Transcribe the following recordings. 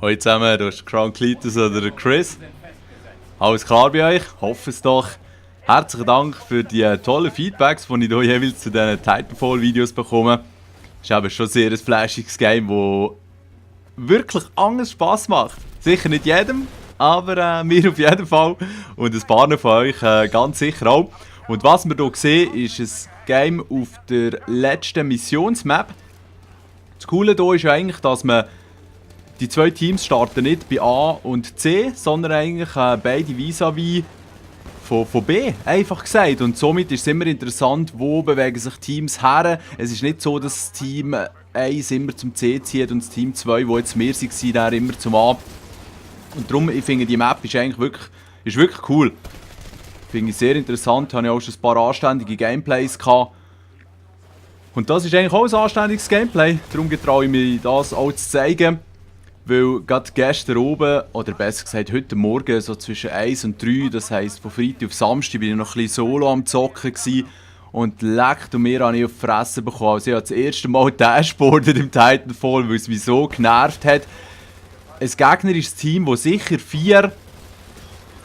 Hallo zusammen, du hast Crown Cletus oder der Chris. Alles klar bei euch? Hoffe es doch. Herzlichen Dank für die tollen Feedbacks, die ich hier jeweils zu diesen Titanfall-Videos bekomme. Es ist eben schon sehr ein flashiges Game, das wirklich anders Spass macht. Sicher nicht jedem, aber mir auf jeden Fall. Und ein paar von euch ganz sicher auch. Und was wir hier sehen, ist ein Game auf der letzten Missionsmap. Das Coole hier ist ja eigentlich, dass man die zwei Teams starten nicht bei A und C, sondern eigentlich beide vis-à-vis von B, einfach gesagt. Und somit ist es immer interessant, wo bewegen sich Teams her. Es ist nicht so, dass das Team 1 immer zum C zieht und das Team 2, wo jetzt wir waren, dann immer zum A. Und darum, ich finde, die Map ist eigentlich wirklich cool. Finde ich sehr interessant, habe ich auch schon ein paar anständige Gameplays gehabt. Und das ist eigentlich auch ein anständiges Gameplay, darum getraue ich mich das auch zu zeigen. Weil gerade gestern oben, oder besser gesagt heute Morgen, so zwischen 1 und 3, das heisst von Freitag auf Samstag, bin ich noch ein bisschen solo am Zocken gewesen. Und leckt und mir habe ich auf die Fresse bekommen. Also ich habe das erste Mal dashboardet im Titanfall, weil es mich so genervt hat. Ein gegnerisches Team, das sicher 4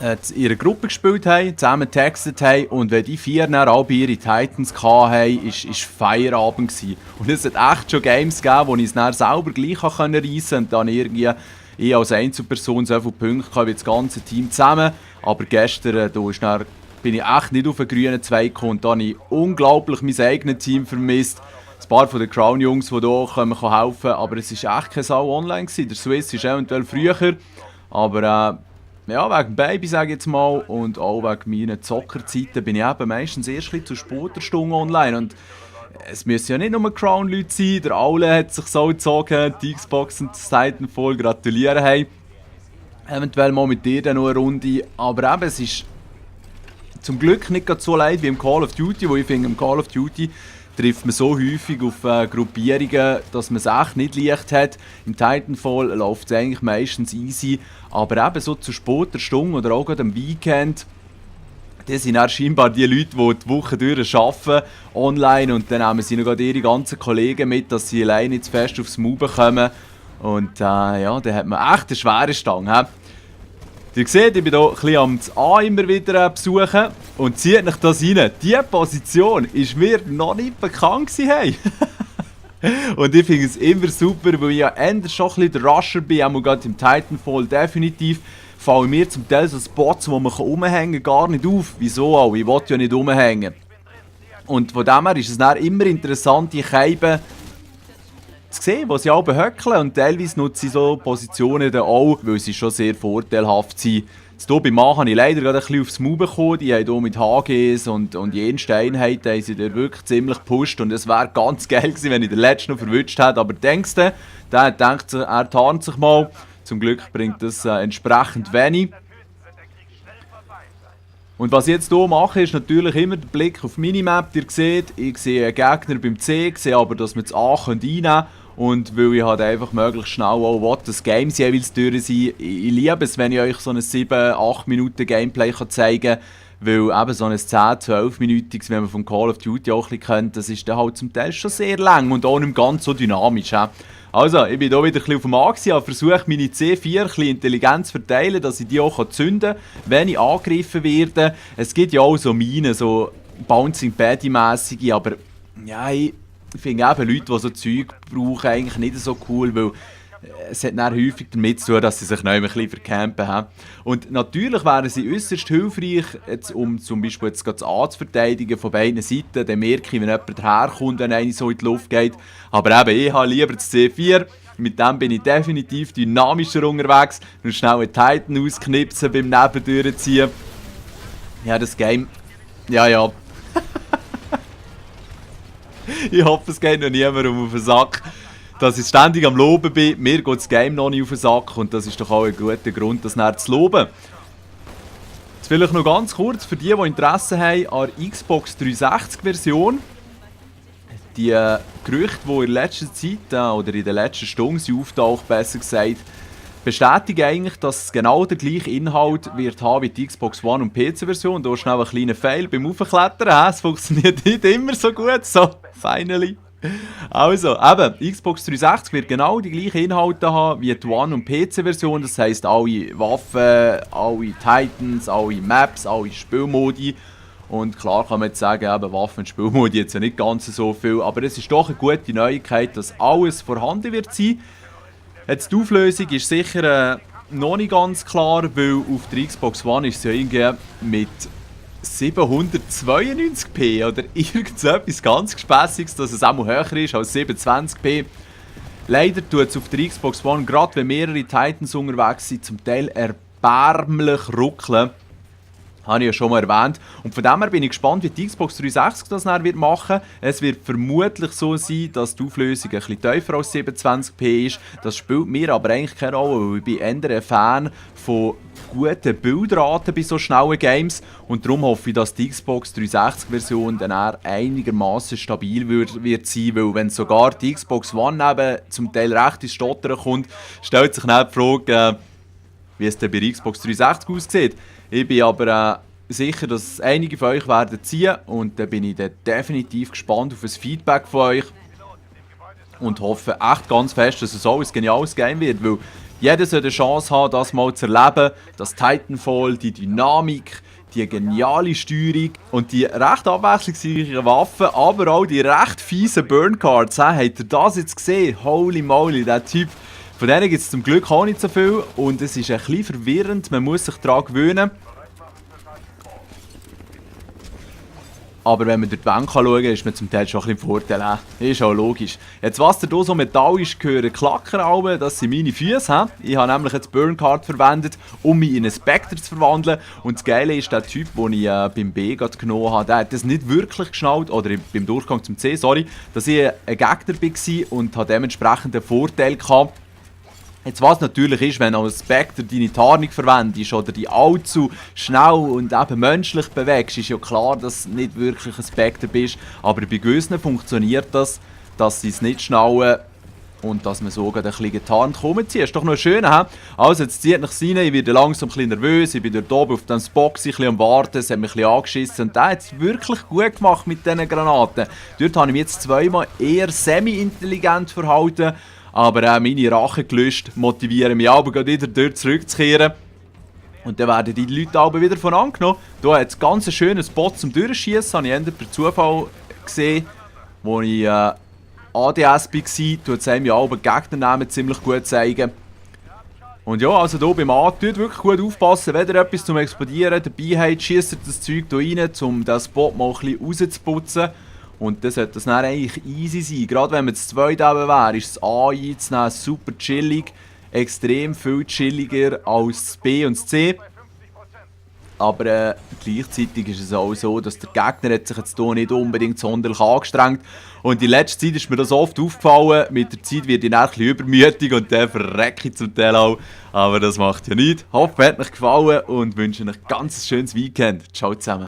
in ihrer Gruppe gespielt haben, zusammen getextet haben, und wenn die 4 dann alle ihre Titans hatten, ist Feierabend gewesen. Und es hat echt schon Games gegeben, wo ich es dann selber gleich reissen konnte und dann irgendwie ich als Einzelperson so viele Punkte hatte wie das ganze Team zusammen. Aber gestern bin ich echt nicht auf den grünen Zweig gekommen und da habe ich unglaublich mein eigenes Team vermisst. Ein paar von den Crown-Jungs, die hier helfen können, aber es war echt keine Sau online gewesen. Der Swiss ist eventuell früher, aber ja, wegen dem Baby, sage ich jetzt mal, und auch wegen meinen Zockerzeiten bin ich eben meistens erst zu später Stunde online. Und es müssen ja nicht nur Crown-Leute sein, der Aule hat sich so gezogen, die Xbox und das Titanfall gratulieren haben. Eventuell mal mit dir dann noch eine Runde, aber eben, es ist zum Glück nicht so leid wie im Call of Duty, wo ich finde, im Call of Duty trifft man so häufig auf Gruppierungen, dass man es echt nicht leicht hat. Im Titanfall läuft es eigentlich meistens easy, aber eben so zu später Stunde oder auch gerade am Weekend, das sind dann scheinbar die Leute, die Woche durch arbeiten online, und dann nehmen sie noch gerade ihre ganzen Kollegen mit, dass sie alleine nicht zu fest aufs Maul bekommen. Und ja, dann hat man echt eine schwere Stange. Ihr seht, ich bin hier ein bisschen am A immer wieder besuchen und zieht euch das rein. Diese Position ist mir noch nicht bekannt gewesen. Und ich finde es immer super, weil ich ja eher schon ein bisschen der Rusher bin, auch gerade im Titanfall definitiv. Fallen mir zum Teil so Spots, wo man rumhängen kann, gar nicht auf. Wieso auch? Ich will ja nicht rumhängen. Und von dem her ist es dann immer interessant, die Scheiben zu sehen, wo sie alle höckeln, und teilweise nutze ich so Positionen dann auch, weil sie schon sehr vorteilhaft sind. Jetzt hier beim Mann habe ich leider gerade ein bisschen aufs Maul bekommen. Die haben hier mit HGs und jensten Einheiten haben sie da wirklich ziemlich gepusht, und es wäre ganz geil gewesen, wenn ich den letzten noch verwünscht hätte. Aber denkst du, der denkt, er tarnt sich mal. Zum Glück bringt das entsprechend wenig. Und was ich jetzt hier mache, ist natürlich immer der Blick auf die Minimap. Ihr seht, ich sehe einen Gegner beim C, sehe aber, dass wir das A einnehmen können. Und weil ich halt einfach möglichst schnell auch will, dass Games jeweils durch sind. Ich liebe es, wenn ich euch so ein 7-8 Minuten Gameplay zeigen kann. Weil eben so ein 10-12-minütiges, wenn man vom Call of Duty auch ein bisschen kennt, das ist dann halt zum Teil schon sehr lang und auch nicht ganz so dynamisch. Also, ich bin hier wieder ein bisschen auf dem A gewesen, habe versucht, meine C4 ein bisschen intelligent zu verteilen, dass ich die auch zünden kann, wenn ich angegriffen werde. Es gibt ja auch so Minen, so Bouncing Paddy-mässige, aber ja, ich finde eben Leute, die so Zeug brauchen, eigentlich nicht so cool, weil es hat dann häufig damit zu tun, dass sie sich noch ein bisschen vercampen haben. Und natürlich wären sie äußerst hilfreich, jetzt, um zum Beispiel jetzt das A zu verteidigen von beiden Seiten. Dann merke ich, wenn jemand daherkommt, wenn einer so in die Luft geht. Aber eben, ich habe lieber das C4. Mit dem bin ich definitiv dynamischer unterwegs. Und schnell einen Titan ausknipsen beim Nebendurchziehen. Ja, das Game... Ja. Ich hoffe, es geht noch niemandem auf den Sack, dass ich ständig am Loben bin. Mir geht das Game noch nicht auf den Sack, und das ist doch auch ein guter Grund, das näher zu loben. Jetzt vielleicht noch ganz kurz für die Interesse haben an der Xbox 360-Version. Die Gerüchte, die in letzter Zeit oder in der letzten Stunde auftauchen, besser gesagt, bestätigen eigentlich, dass es genau der gleiche Inhalt wird haben wie die Xbox One und PC-Version. Da ist schnell ein kleiner Fail beim Aufklettern. Es funktioniert nicht immer so gut. So, finally. Also, eben, Xbox 360 wird genau die gleichen Inhalte haben wie die One- und PC-Version. Das heisst, alle Waffen, alle Titans, alle Maps, alle Spielmodi. Und klar kann man jetzt sagen, eben Waffen und Spielmodi jetzt ja nicht ganz so viel. Aber es ist doch eine gute Neuigkeit, dass alles vorhanden wird sein. Jetzt die Auflösung ist sicher noch nicht ganz klar, weil auf der Xbox One ist es ja irgendwie mit 792p oder irgendetwas ganz Gespässiges, dass es auch mal höher ist als 720p. Leider tut es auf der Xbox One, gerade wenn mehrere Titans unterwegs sind, zum Teil erbärmlich ruckeln. Habe ich ja schon mal erwähnt. Und von dem her bin ich gespannt, wie die Xbox 360 das dann machen wird. Es wird vermutlich so sein, dass die Auflösung ein bisschen tiefer als 720p ist. Das spielt mir aber eigentlich keine Rolle, weil ich bin eher ein Fan von guten Bildraten bei so schnellen Games. Und darum hoffe ich, dass die Xbox 360-Version dann einigermaßen stabil wird sein. Weil wenn sogar die Xbox One eben zum Teil recht ins Stottern kommt, stellt sich dann die Frage, wie es dann bei der Xbox 360 aussieht. Ich bin aber sicher, dass einige von euch werden ziehen und dann bin ich dann definitiv gespannt auf das Feedback von euch und hoffe echt ganz fest, dass es auch ein geniales Game wird, weil jeder sollte eine Chance haben, das mal zu erleben, das Titanfall, die Dynamik, die geniale Steuerung und die recht abwechslungsreichen Waffen, aber auch die recht fiesen Burncards. Habt ihr das jetzt gesehen? Holy moly, der Typ. Von denen gibt es zum Glück auch nicht so viel und es ist ein bisschen verwirrend, man muss sich daran gewöhnen. Aber wenn man durch die Wände schauen kann, ist man zum Teil schon ein bisschen im Vorteil. Ist auch logisch. Jetzt, was ihr hier so metallisch hören, Klackeralben, das sind meine Füße. Ich habe nämlich jetzt Burncard verwendet, um mich in einen Spectre zu verwandeln. Und das Geile ist, der Typ, den ich beim B genommen habe, der hat das nicht wirklich geschnallt, oder beim Durchgang zum C, sorry, dass ich ein Gegner war und habe dementsprechend einen Vorteil gehabt. Jetzt, was natürlich ist, wenn du als Spectre deine Tarnung verwendest oder die allzu schnell und eben menschlich bewegst, ist ja klar, dass du nicht wirklich ein Spectre bist. Aber bei gewissen funktioniert das, dass sie es nicht schnallen und dass man so ein bisschen getarnt kommt. Ist doch noch schön, he? Also, jetzt zieht mich rein, ich werde langsam ein bisschen nervös, ich bin dort oben auf dem Box ein bisschen am Warten, es hat mich ein bisschen angeschissen und der hat es wirklich gut gemacht mit diesen Granaten. Dort habe ich mich jetzt zweimal eher semi-intelligent verhalten. Aber meine Rachegelüste motivieren mich aber wieder dort zurückzukehren. Und dann werden die Leute aber wieder von angenommen. Hier hat es ganz einen schönen Spot zum Durchschießen. Habe ich eher per Zufall gesehen, wo ich ADS war. Tut es einem ja auch Gegnernamen ziemlich gut zeigen. Und ja, also hier beim A, tut wirklich gut aufpassen, wenn ihr etwas zum Explodieren dabei habt, schiesst das Zeug hier rein, um den Spot mal ein bisschen rauszuputzen. Und dann sollte das dann eigentlich easy sein. Gerade wenn man das zweite eben wäre, ist das A einzunehmen super chillig. Extrem viel chilliger als das B und das C. Aber gleichzeitig ist es auch so, dass der Gegner hat sich jetzt hier nicht unbedingt sonderlich angestrengt. Und in letzter Zeit ist mir das oft aufgefallen. Mit der Zeit werde ich dann ein bisschen übermütig und dann verrecke ich zum Teil auch. Aber das macht ja nichts. Ich hoffe, es hat euch gefallen und wünsche euch ein ganz schönes Weekend. Ciao zusammen.